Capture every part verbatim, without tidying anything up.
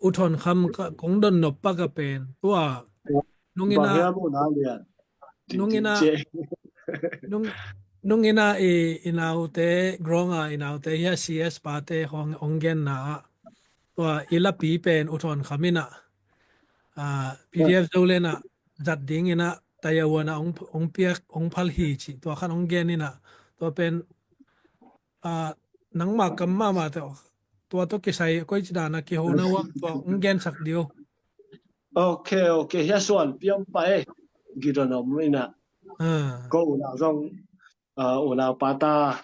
U Thon Kham ka, kong don nop pak a pen tua nung ina, bang hiam u na lian? Nung ina, nung, nung ina i, i naute, grong a i naute hi a, C S pate hong, hong genna ah tua i lapi pen U Thon Kham ina, ah, P D F Zoland ah zat ding ina Taiwan ah hong, hong piak, hong phal hi ci, tua khan hong gen ina, tua pen, ah, nangma kam mahmah teh, tua tawh kisai koi ci dan a kiho na uam, tua hong gensak dih o. Ok, ok. Hia suan piam pa e. Gidon om ina. Ah. Ko unau zong, ah, unau pata,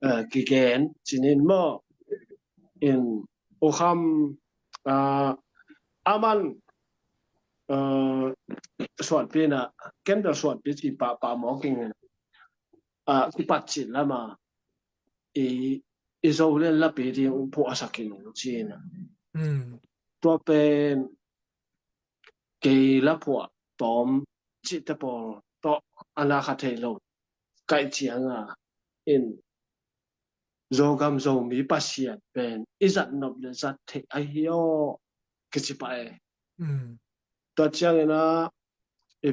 ah, kigen cinin maw. In U Kham, ah, aman, ah, suanpi na, ken bel suanpi ci pahpah mawk ing. Ah, kipat cin lama i, i Zoland lapi ding phuahsak in ci ina. Mm. Tua pen kei la phuah tawm cihte pawl tawh a na kha thei lo. Kaih cianga in Zogam Zomi Pasian pen i zat nop le zat theih ahi aw kici pah e. Mm. Tua ciangina i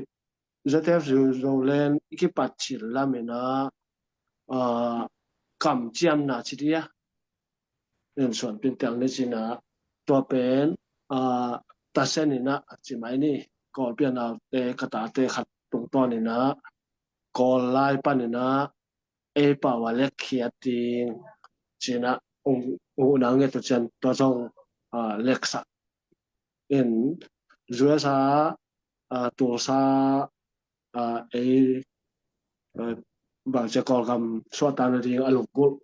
Z F Zoland i kipat cil lamina, ah, kamciamna ci dia. Nen suan pintel ni cina tua pen, ah, tasen ina ci mai ni, Kawl pianaute ka tate khat tungtawn ina Kawl lai pan ina ei pau a lekkhiat ding cina ung, ung unau nge tu cian tua zong, ah, leksak in U S A, ah, Tulsa, ah, ei, ah, bangcia Kawlgam suahtakna ding a lunggulh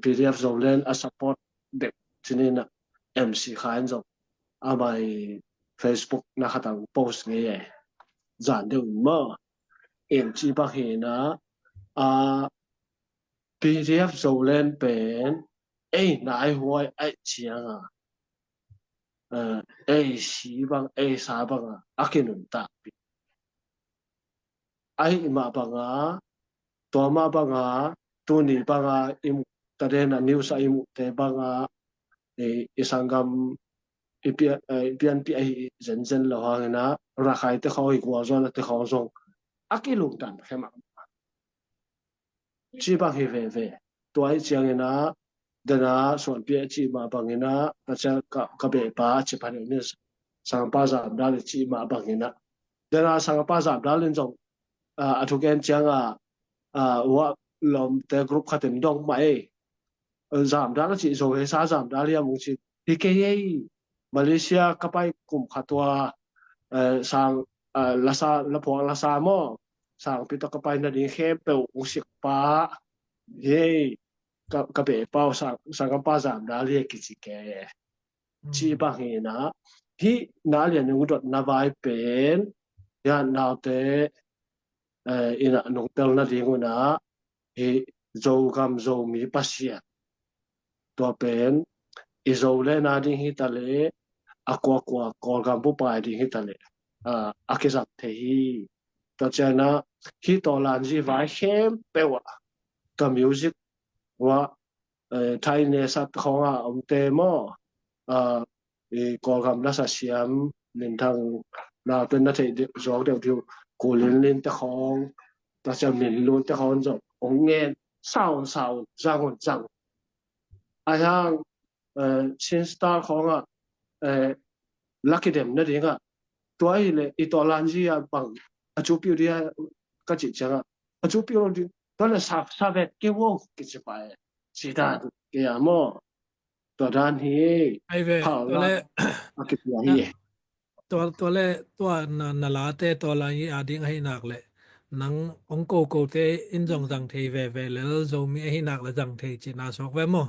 P D F Zoland a support dek cinin a M C Khan zong amah i Facebook na khatang post ngei e. Zan deuh in maw. In ci bang hi na, ah, P D F Zoland pen ei naihuai aih cianga, eh, ei si bang, ei sa banga a kinuntakpih. Ahi mah banga, tua mah banga, tuni banga i muh, tadena news a i muhte banga, i, i sanggam i pia, eh, i pianpih ahi zenzen lo hangina, Rakhaite khawng i gualzawhnate khawng zong a kilungdan khe mah. Ci bang hi veve. Tua hi ciangina, dena suanpi a ci mah bangina, ka cia ka, ka behpa ci panin sangpa zamdal i ci mah bangina. Dena sangpa zamdal in zong, ah, a thugen cianga, ah, uah lawmte group khatin dong mah ei. Zamdal a ci zo hei sa zamdal hiam ung ci. Hi kei ei. Malaysia ka pai kum khat tua, eh, sang, eh, lasa, laphuang lasa maw. Sangpi tawh ka pai nading khempeuh ung sikpa. Hei, ka, ka behpa uh sang, sanggampa zamdal hi kici ke. Ci bang hi na. Hih na lian ung dotna vai pen. Ya naute, eh, ina nungtel nading una. Hih Zogam Zomi Pasian. Tua pen i Zoland a ding hi ta le, a kuakua Kawlgam bupai ding hi ta le, a, a kizang thei hi. Tua ciana hih tawlanzi vai khempeuh ah ka music uah, eh, Thainesa khawng a omte maw, a, i Kawlgam lasa siam, Minthang naute na theih deuh, zawk deuh diu, Ku Lin Lin te khawng, tua ciang Min Lun te khawng zong ong ngen saun saun, zang un zang. Ahi hang, eh, Chin Star khawng ah, eh, la kidem nading ah, tua hi le i tawlanzi ah bang a cupiu dia ka cih ciang ah, a cupiu lo ding, tua le sa, sa vet kei vo kici pai. Ci dan kei a maw. Tua dan hi. Ai ve, tua le, a kipia hi. Tua, tua le, tua na, na late, tua la hi a ding ahi nak le. Nang ong ko ko te in zong zang thei veve le, Zomi ahi nak le zang thei ci na suak ve maw.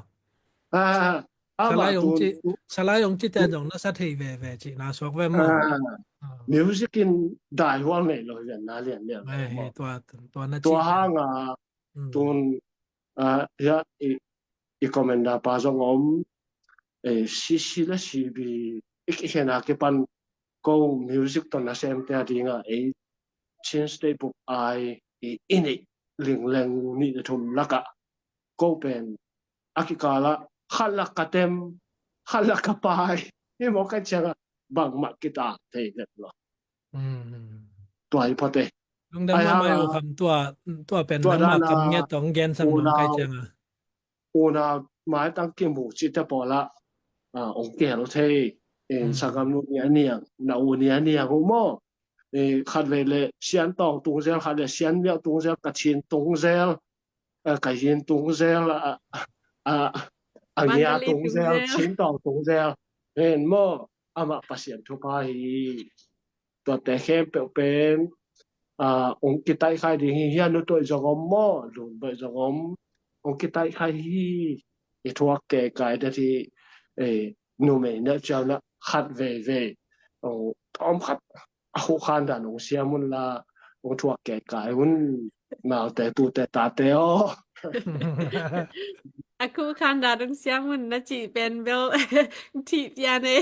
Ah, salai ong ci, salai ong ci te zong na sa thei veve ci na suak ve maw. Ah, music in dai hual nei lo hi ven na lian lian. Ai, tua, tua na ci. Tua hang a, tun, ah, ya, i, i commander pa zong om, eh, C C le C B, i kikhen a kipan ko music tawh nasemte a dinga, ei Chin State bup ai i, i neih lingleng nih le thum lakah ko pen a kikala khat lak ka tem, khat lak ka pai, Hi mawk kai ciangah bangmah kitak thei vet lo. Mm. Tua hi phate. Lungdam Ai mahmah hang e a, U Kham, tua, tua pen tua nangmah dan a kam ngiat tawh hong gensak nuam kai unau, ciangah. Unau maitang kimu cihte pawlah, ah, hong kihel thei. In Mm. sanggam nu ni a niang, na u ni a niang uh maw. Eh, khat vei le Sian Tawng tung zel, khat le Sian Miauh tung zel, Kachin tung zel, eh, Kayin tung zel, a, a, a Ngia Mandalay tung tung zel, zel. Chin Tawng tung zel. Hen maw, amah Pasian thupha hi. Tuate khempeuh pen, ah, hong kitaih khai ding hi. Hia Nu Toih zong om maw, Lun Boih zong om. Hong kitaih khai hi. I thuak keikai det hi. Eh, numei na ciang na khat veivei, oh, tawm khat a khuh khan dan hong siam unla, hong thuak keikai un. Naute, tute, tate aw. A khuh khan dan hong siam un na cih pen bel thih pian e.